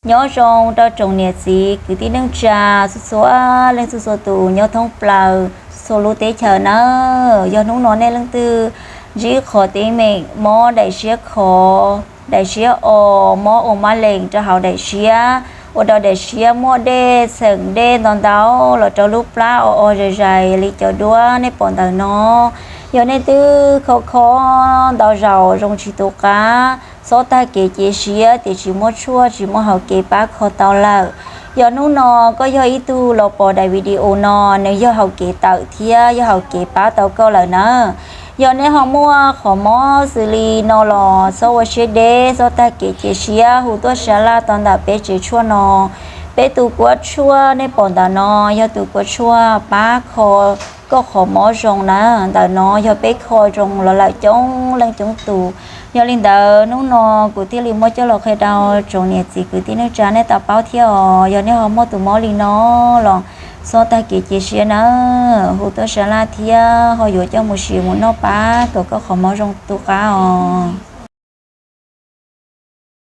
Nyob zoo rau tsoom niam txiv kwv tij neej tsa txhua txhua leej txhua txhua tus nyob thoob plaws txhua lub teb chaws nawb. Yog hnub no nej leej twg ntsib qhov teeb meem mob daim siab khov, daim siab o, mob ua mab lees rau hauv daim siab, ua rau daim siab muaj dej txheem dej ntau ntau los rau lub plab o o zais zais li cov duab nej pom ntawm no, yog nej twb kho kho ntau zaus zoo tsis tu qab, txhob tag kev cia siab tias tsis muaj tshuaj tsis muaj hau kev pab kho tau lawm. Yog hnub no koj yog ib tug los pom daim video no, nws yog hau kev tawm thiab yog hau kev pab tau koj lawm nawb. Yog nej ho muaj qhov mob xws li no los txhob ua siab deb, txhob tag kev cia siab, hu tuaj sab laj tau ntawm peb tsev tshuaj no. Peb tus kuab tshuaj nej pom ntawm no yog tus kuab tshuaj pab kho koj qhov mob zoo na. Ntawm no yog peb kho zoo los lawm coob leej coob tus. Yog li ntawd hnub no kuv thiaj li muab coj los qhia rau tsoom niam txiv kwv tij neej tsa nej tau paub thiab os. Yog nej ho muaj tus mob li no los txhob tag kev cia siab na, hu tuaj sab laj thiab ho yuav coj mus siv mus noj pab kom koj qhov mob zoo tu qab os.